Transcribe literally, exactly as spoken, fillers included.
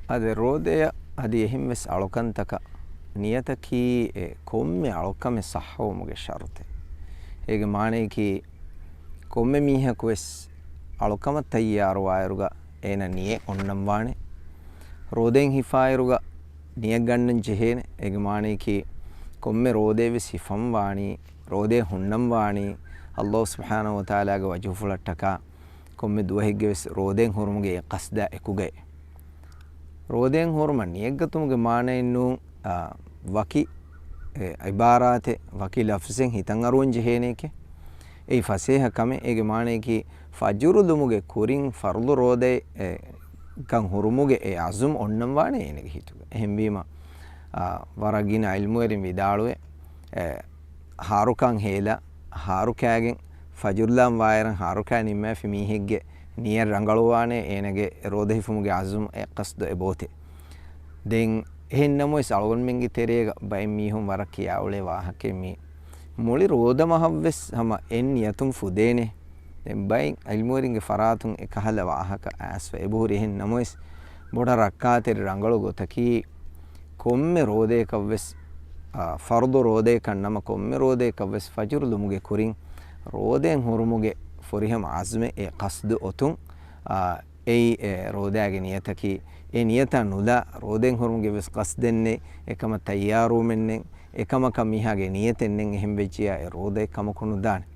އަދި ރޯދަޔަށް އަދި އެހެން ވެސް އަޅުކަންތަކަށް ނިޔަތަކީ އެ ކޮންމެ އަޅުކަމެއް ޞައްޙަވުމުގެ ޝަރުޠެއް. އޭގެ މާނަޔަކީ ކޮންމެ މީހަކު ވެސް އަޅުކަމަށް ތައްޔާރުވާއިރުގަ އޭނަ ނިޔަތް އޮންނަން ވާނެ. ރޯދައިން ހިފާއިރުގަ ނިޔަތް ގަންނަން ޖެހޭނެ. އޭގެ މާނަޔަކީ ކޮންމެ ރޯދައެއް ވެސް ހިފަން ވާނީ، ރޯދައެއް ހުންނަން ވާނީ، ﷲ ސުބްޙާނަހޫ ވަތަޢާލާގެ ވަޖްހުފުޅަށްޓަކާ ކޮންމެ ދުވަހެއްގެ ވެސް ރޯދައެއް ހުރުމުގެ އެ ޤަޞްދާ އެކުގައި. ރޯދައެއް ހުރުމަށް ނިޔަތްގަތުމުގެ މާނައެއް ނޫން، އާ، ވަކި، އެ، ޢިބާރާތެއް، ވަކި ލަފްޒެއް ހިތަށް އަރުވަން ޖެހޭނެކޭ. އެއީ ފަސޭހަ ކަމެއް. އޭގެ މާނަޔަކީ ފަޖުރު ލުމުގެ ކުރިން ފަރުޟު ރޯދައެއް، އެ، ކަން ހުރުމުގެ އެ ޢަޒުމް އޮންނަން ވާނެ އޭނަގެ ހިތުގަ. އެހެންވީމަ، އާ، ވަރަށް ގިނަ ޢިލްމުވެރިން ވިދާޅުވޭ، އެ، ހާރުކާން ހޭލާ، ހާރުކާގެން ފަޖުރުލާން ވާއިރަށް ހާރުކާ ނިންމާފި މީހެއްގެ ނިޔަތް ރަނގަޅުވާނެ، އޭނަގެ ރޯދަ ހިފުމުގެ ޢަޒުމް އެ ޤަޞްދު އެބޯތެ. ދެން އެހެން ނަމަވެސް އަޅުގަނޑުމެންގެ ތެރޭގަ ބައެއް މީހުން ވަރަށް ކިޔާ އުޅޭ ވާހަކައެއް މީ. މުޅި ރޯދަ މަހަށްވެސް ހަމަ އެއް ނިޔަތުން ފުދޭނެ. ދެން ބައެއް ޢިލްމުވެރިންގެ ފަރާތުން އެކަހަލަ ވާހަކަ އައިސްފަ އެބަހުރި. އެހެން ނަމަވެސް ބޮޑަށް ރައްކާތެރި ރަނގަޅު ގޮތަކީ ކޮންމެ ރޯދައަކަށްވެސް، އާ، ފަރުޟު ރޯދައަކަށް ނަމަ ކޮންމެ ރޯދައަކަށްވެސް ފަޖުރު ލުމުގެ ކުރިން ރޯދައެއް ހުރުމުގެ ފުރިހަމަ ޢަޒުމެއް އެ ޤަޞްދު އޮތުން، އާ، އެއީ އެ ރޯދައިގެ ނިޔަތަކީ. އެ ނިޔަތާ ނުލާ ރޯދައެއް ހުރުމުގެ ވެސް ޤަޞްދެއް ނެތް، އެކަމަށް ތައްޔާރުވުމެއް ނެތް، އެކަމަކަށް މީހާގެ ނިޔަތެއް ނެތް، އެހެން ވެއްޖިޔާ އެ ރޯދައެއް ކަމަކު ނުދާނެ.